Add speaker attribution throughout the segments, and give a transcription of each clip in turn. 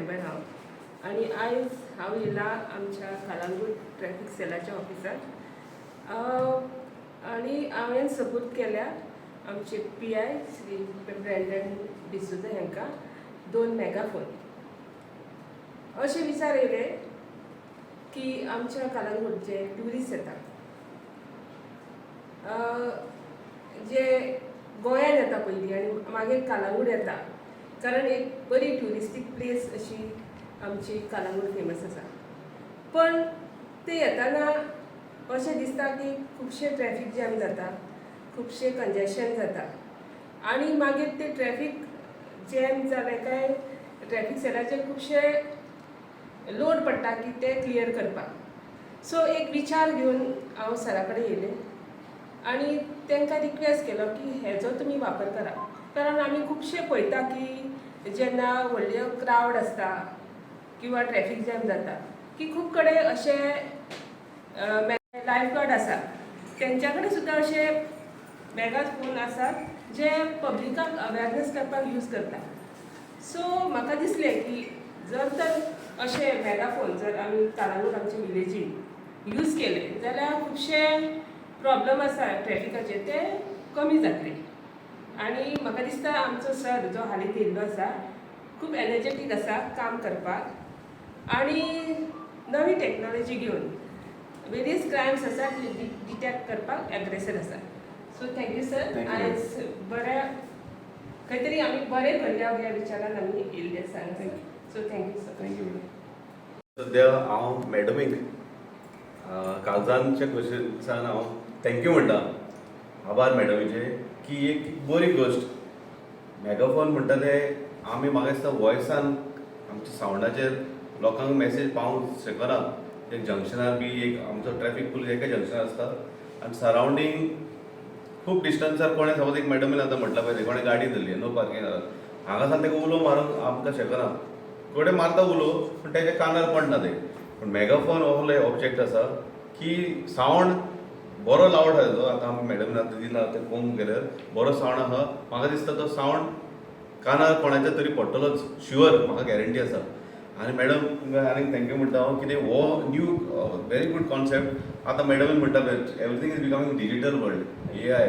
Speaker 1: Member हांव आनी आयज हांव येयला आमच्या कलांगूट ट्रॅफिक सेलाच्या ऑफिसार आनी हांवें सबूत केल्या आमचे पीआय श्री ब्रँडन डिसोजा हांकां दोन मेगाफोन. अशे विचार येयले की आमच्या कलांगूट जे ट्युरिस्ट येता, जे गोंयान येता पयलीं आनी मागीर कालांगूट येता, कारण एक बरी ट्युरिस्टीक प्लेस अशी आमची कालांगूट फेमस आसा. पण ते येताना अशें दिसता की खुबशे ट्रॅफीक जॅम जाता, खुबशे कंजेशन जाता आनी मागीर ते ट्रॅफीक जॅम जाले काय ट्रॅफीक सेलाचेर खुबशे लोड पडटा की ते क्लियर करपाक. सो एक विचार घेवन हांव सरा कडेन येयलें आनी तांकां रिक्वेस्ट केलो की हेजो तुमी वापर करा, कारण आमी खुबशे पळयता की जेन्ना व्हडले क्रावड आसता किंवा ट्रॅफीक जॅम जाता की खूब कडेन अशे लायफ गार्ड आसा, तेंच्या कडेन सुद्दां अशे मेगाफोन आसात जे पब्लिकाक अवेरनेस करपाक यूज करता. सो म्हाका दिसलें की जर तर अशे मेगाफोन जर आमी कालांगूट आमच्या विलेजीन यूज केले जाल्यार खुबशे प्रॉब्लम आसा ट्रॅफिकाचे ते कमी जातले. आनी म्हाका दिसता आमचो सर जो हालींच येयल्लो आसा खूब एनर्जेटीक आसा काम करपाक आनी नवी टॅक्नोलॉजी घेवन वेरियस क्रायम्स आसा ती डिटेक्ट करपाक अग्रेसर आसा. So thank you sir.
Speaker 2: Thank you.
Speaker 1: आयज बऱ्या खंय तरी आमी बरें करया ह्या विचारान आमी येयल्ले आसा.
Speaker 2: Thank you.
Speaker 1: So thank you sir.
Speaker 2: Thank you madam. सद्या हांव मॅडमीक काळजांच्या खोशयेसान हांव thank you म्हणटा, आभार मॅडमीचे, की एक बरी गोश्ट मेगाफोन म्हणटा ते आमी म्हाका दिसता वॉयसान आमच्या सावंडाचेर लोकांक मॅसेज पावोवंक शकना. एक जंक्शनार बी एक आमचो ट्रॅफीक पुलीस एका जंक्शनार आसता आनी सरावंडींग खूब डिस्टन्सार कोणें सपोज एक मॅडमीन आतां म्हटलां पळय, कोणें गाडी धरली नो पार्किंग, हांगा सावन ताका उलो मारूंक आमकां शकना. कोणे मारता उलो पूण तेज्या कानार पडना तें. पूण मेगाफोन हो ऑब्जेक्ट आसा की सावंड बरो लावड आसा. तो आतां आमी मॅडमीन आतां दिला तें पळोवंक गेल्यार बरो सावंड आसा. म्हाका दिसता तो सावंड कानार कोणाच्या तरी पडटलोच शुअर, म्हाका गॅरंटी आसा. आनी मॅडम, तुमकां आनीक thank you म्हणटा हांव, कितें हो न्यू व्हेरी गूड कॉन्सेप्ट. आतां मॅडमीन म्हणटा, everything is becoming digital world, AI,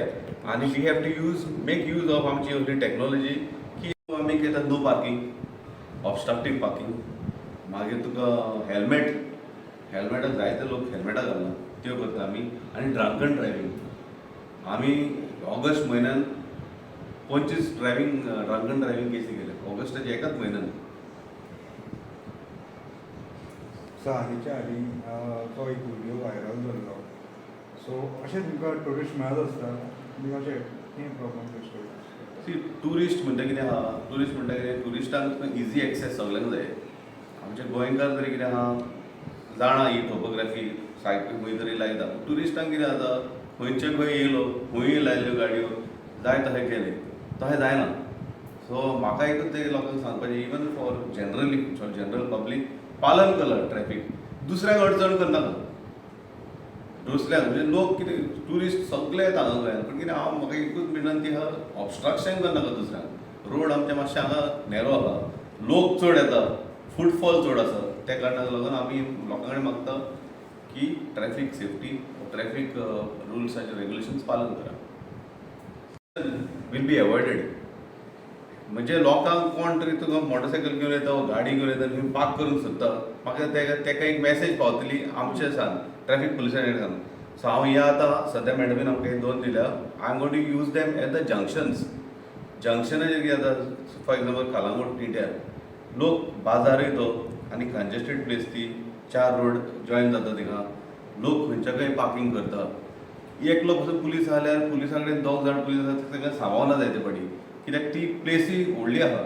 Speaker 2: आनी we have to use make use of आमची असली टॅक्नोलॉजी की आमी कितें नो पार्किंग, ऑबस्ट्रक्टीव पार्किंग, मागीर तुका हेल्मेट, हेल्मेटाक जायते लोक हेल्मेटां घालना, त्यो करता आमी. आनी ड्रंकन ड्रायव्हींग, आमी ऑगस्ट म्हयन्यान 25 ड्रायव्हींग ड्रंकन ड्रायव्हींग केसी केले ऑगस्टाच्या एकाच म्हयन्यान.
Speaker 3: सो हालींच्या हालीं तो एक व्हिडियो व्हायरल जाल्लो. सो अशें तुमकां ट्युरिस्ट मेळत आसता, तुमी अशें कितें प्रॉब्लम फेस करता?
Speaker 2: सी, ट्युरिस्ट म्हणटा कितें आहा, ट्युरिस्ट म्हणटा कितें, ट्युरिस्टांक इजी एक्सेस सगल्यांक जाय. आमचे गोंयकार तरी कितें आहा, जाणा ही टोपोग्राफी, सायकल खंय तरी लायता. ट्युरिस्टांक कितें जाता, खंयचे खंय येयलो, खंयूय लायल्यो गाडयो, जाय तशें केलें, तशें जायना. सो म्हाका एकूच ते लोकांक सांगपाचें, even for generally general public, पालन करा ट्रॅफीक, दुसऱ्यांक अडचण करनाका. दुसऱ्यांक म्हणजे लोक कितें ट्युरिस्ट सगळे येता हांगा गोंयांत, पूण कितें हांव म्हाका एकूच विनंती आहा, ऑबस्ट्रक्शन करनाका दुसऱ्यांक. रोड आमचे मातशे हांगा नॅरो आहा, लोक चड येता, फुटफॉल चड आसा. त्या कारणाक लागून आमी लोकां कडेन मागता की ट्रॅफीक सेफ्टी, ट्रॅफीक रुल्स आनी रेगुलेशन्स पालन करा, will be avoided. म्हणजे लोकांक कोण तरी तुका मोटरसायकल घेवन येता, गाडी घेवन येता आनी पार्क करूंक सोदता, म्हाका तेका एक मॅसेज पावतली आमचे सान, ट्रॅफीक पुलिसां सान. सो हांव हे आतां सद्या मॅडमीन आमकां हे दोन दिल्या, I am going to use them at the junctions. जंक्शनाचेर कितें जाता, फॉर एग्जाम्पल कलांगूट टिट्यार लोक बाजारूय तो आनी कंजेस्टेड प्लेस ती, चार रोड जॉयन जाता थिंगा, लोक खंयच्या खंय पार्किंग करता. एकलो पसून पुलीस जाल्यार पुलिसां कडेन दोग जाण पुलीस आसा, तांकां सांबाळना जाय ते पाटी, कित्याक ती प्लेसूय व्हडली आसा,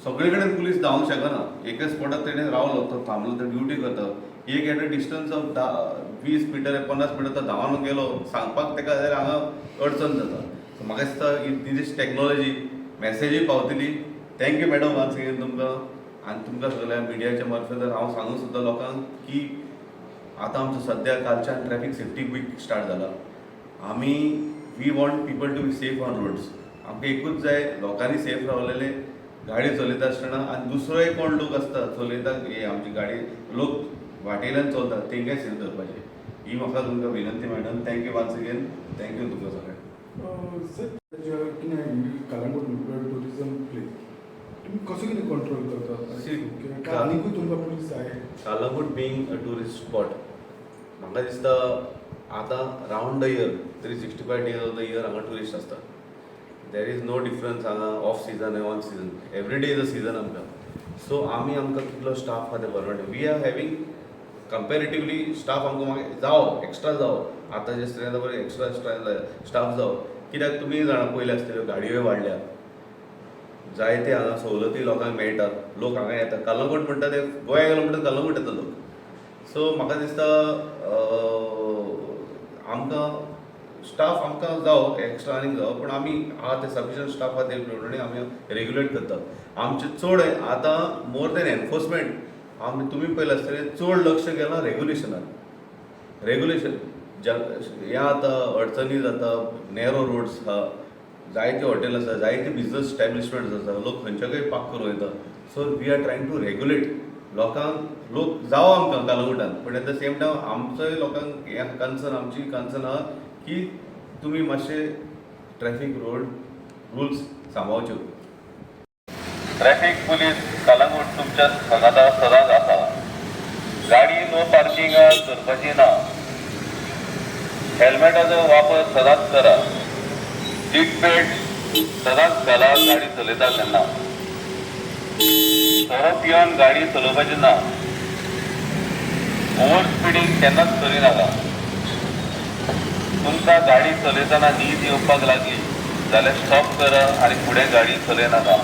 Speaker 2: सगळे कडेन पुलीस धांवंक शकना. एका स्पॉटार तेणें रावलो, तो थांबलो, तो ड्युटी करता, एक at a distance of 20 metre, 50 metre तो धांवन गेलो सांगपाक ताका जाल्यार हांगा अडचण जाता. सो म्हाका दिसता ही टॅक्नोलॉजी मॅसेजूय पावतली. Thank you madam once again तुमकां आनी तुमकां सगळ्या मिडियाच्या मार्फत हांव सांगूंक सोदता लोकांक की आतां आमचो सद्या कालच्यान ट्रॅफीक सेफ्टी वीक स्टार्ट जाला. आमी we want people to be safe on roads. आमकां एकूच जाय, लोकांनी सेफ रावलेले. गाडी चलयता आसतना आनी दुसरोय कोण लोक आसता चलयता, हे आमची गाडी लोक वाटेल्यान चलता, तेंकांय सेफ धरपाची ही म्हाका तुमकां विनंती madam. Thank you once again, thank you तुमकां सगळ्यांक.
Speaker 3: सर, कितें कलंगूट टुरिजम प्लेस, तुमी कसो कितें कंट्रोल करता?
Speaker 2: See,
Speaker 3: काय आनीकूय तुमकां पुलीस जाय?
Speaker 2: Calangute being a tourist spot, म्हाका दिसता आतां round the year 365 days of the year हांगा ट्युरिस्ट आसता. There is no difference हांगा ऑफ सिजन आनी on season, every day is a season आमकां. सो आमी आमकां कितलो स्टाफ आहा ते बरो मेळटा. We are having comparatively staff आमकां मागीर जावो, एक्स्ट्रा जावो, आतांचे स्ट्रेंथ बरें एक्स्ट्रा स्टाफ जावो, कित्याक तुमी जाणा पयलें आसतल्यो गाडयोय वाडल्या, जायते हांगा सवलती लोकांक मेळटात, लोक हांगा येतात. कलंगूट म्हणटा ते गोंया गेलो म्हणटा कलंगूट येता लोक. सो म्हाका दिसता आमकां स्टाफ आमकां जावो एक्स्ट्रा आनीक जावो, पूण आमी आहा ते सफिशियंट स्टाफ आहा ते प्रमाणे आमी रेगुलेट करतात. आमचें चड आतां मोर देन एनफोर्समेंट आमी तुमी पळयलां आसतलें चड लक्ष गेलां रेगुलेशनार. रेगुलेशन हें आतां अडचणी जाता, नॅरो रोड्स आहा, जायते हॉटेल आसा, जायते बिजनस स्टॅब्लिशमेंट्स आसा, लोक खंयच्याकय पार्क करून वयता. So we are trying to regulate लोकांक, लोक जावो आमकां कलंगूटान, पण एट the same time आमचोय लोकांक हें कन्सर्न, आमची कन्सर्न आहा की तुमी मातशे ट्रॅफीक रोड रुल्स सांबाळच्यो.
Speaker 4: ट्रॅफिक पुलीस कलंगूट तुमच्या सांगाता सदांच आसा. गाडी नो पार्किंग करपाची ना. हेल्मेटाचो वापर सदांच करा. सीट बेल्ट सदांच घाला गाडी चलयता तेन्ना. सोरो पिवन गाडी चलोवपाची ना. ओव्हर स्पिडींग केन्नाच करिनाका. तुमकां गाडी चलयतना न्हीद येवपाक लागली जाल्यार स्टॉप करा आनी फुडें गाडी चलयनाका.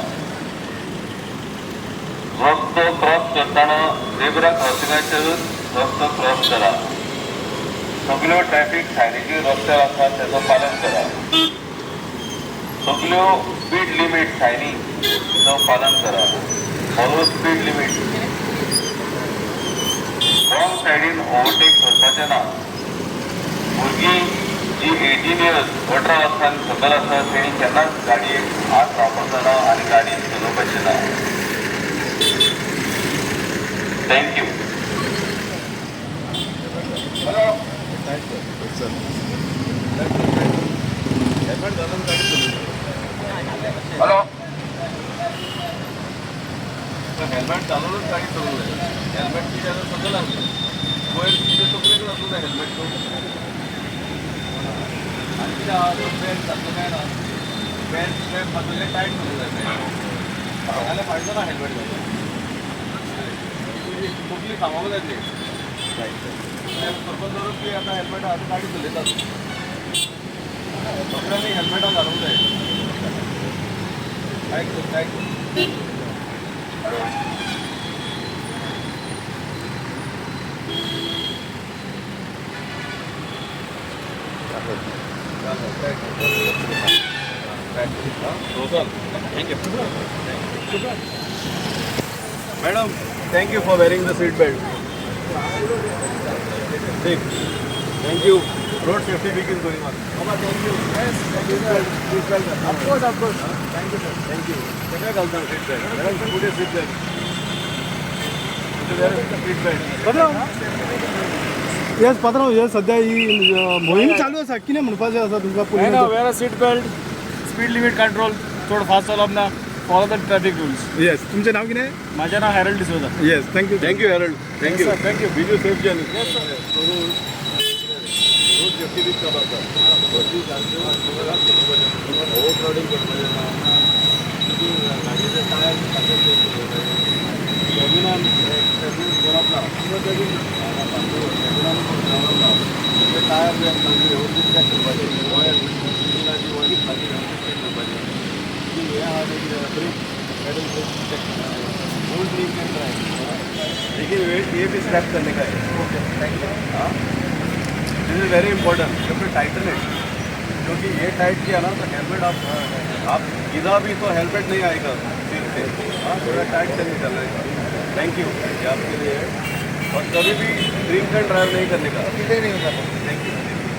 Speaker 4: रस्तो क्रॉस करतना झेब्रा क्रॉसिंगाचेरूच रस्तो क्रॉस करा. सगल्यो ट्रॅफिक सायनीची रस्त्यार आसा तेजो पालन करा. सगल्यो स्पीड लिमीट सायनी चो पालन करा. Follow speed limit. Wrong सायडीन ओवरटेक करपाचें ना. भुरगीं जी 18 इयर्स 18 वर्सां सकयल आसा तेणी केन्नाच गाडयेक हात लावपाचो ना आनी गाडी चलोवपाची ना. Thank you.
Speaker 2: Helmet घालून गाडी चलोवची.
Speaker 4: हॅलो.
Speaker 2: हेल्मेट घालूनच गाडी चलोवंक जाय. हेल्मेट कितें आतां सकयल आसलें, वयर तुजे तकलेक आसूंक जाय हेल्मेट तो. आनी कितें आहा, तो बेल्ट घातलो काय ना, बेल्ट स्ट्रेप घातलें टायट करूंक जाय बेल्ट, नाल्यार फायदो ना हेल्मेट घालून. तुजी तकली सांगूंक जाय ती सपोज धरून की आतां हेल्मेट आहा, आतां गाडी चलयतात, सगळ्यांनी हेल्मेटां घालूंक जाय. टायट कर, टायट कर.
Speaker 4: Thank you.
Speaker 2: Madam, thank you for wearing the seat belt. ठीक, thank you. Road safety week is going on. Thank you. Seat belt.
Speaker 3: Of course, of course. Thank you sir.
Speaker 2: Thank you. सगळे घालता seat belt. Madam, put a seat belt. Seat belt.
Speaker 3: Yes पात्रांव, हे सध्या ही मोहीम चालू आसा, कितें म्हणपाचें आसा तुमकां?
Speaker 5: नाही ना,
Speaker 3: police
Speaker 5: wear a seat belt, speed limit control, चड फास्ट चलप ना, follow the traffic rules.
Speaker 3: Yes, तुमचें नांव कितें?
Speaker 5: माझे नाव Harold D'Souza.
Speaker 3: Yes, thank you.
Speaker 2: Thank you Harold. Thank you.
Speaker 5: Thank you.
Speaker 2: Wish you safe journey. Road safety week चालू आसा. Over crowding करपाचें ना, गाडयेचे टायर सारके चेक करूंक जाय, केबिनान केबीन करप ना, केबिनान करप ना, तुमचे टायर बी सारके वेवस्थीत चॅक करपाचे, ऑयल इंजिनाची ऑयल सारकी वेवस्थीत चॅक करपाची. हें आहा तें कितें ब्रेक पेडल ब्रेक चॅक करपाचें. Don't drink and drive. देखिए वेट, ये भी स्ट्रैप करने का है.
Speaker 3: Okay, thank you.
Speaker 2: हाँ, this is very important. You have to tighten it, क्योंकि ये टाइट किया ना तो हेलमेट आप गिरा भी तो हेलमेट नहीं आएगा सिर से. हाँ, थोड़ा टाइट करके चलना है. Thank you, ये आपके लिए है. और कभी भी ड्रिंक एंड ड्राइव नहीं करने का.
Speaker 3: कितें नाही होता.
Speaker 2: Thank you.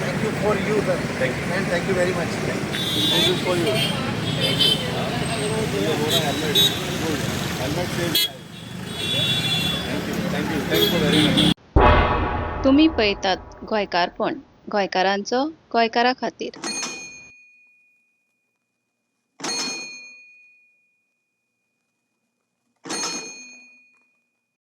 Speaker 3: Thank you for you sir.
Speaker 2: Thank you.
Speaker 3: And thank you very much.
Speaker 2: This is for you. Helmet helmet save. Thank you, thank you, thank you very much.
Speaker 6: तुमी पळयतात गोंयकारपण, गोंयकारांचो गोंयकारा खातीर.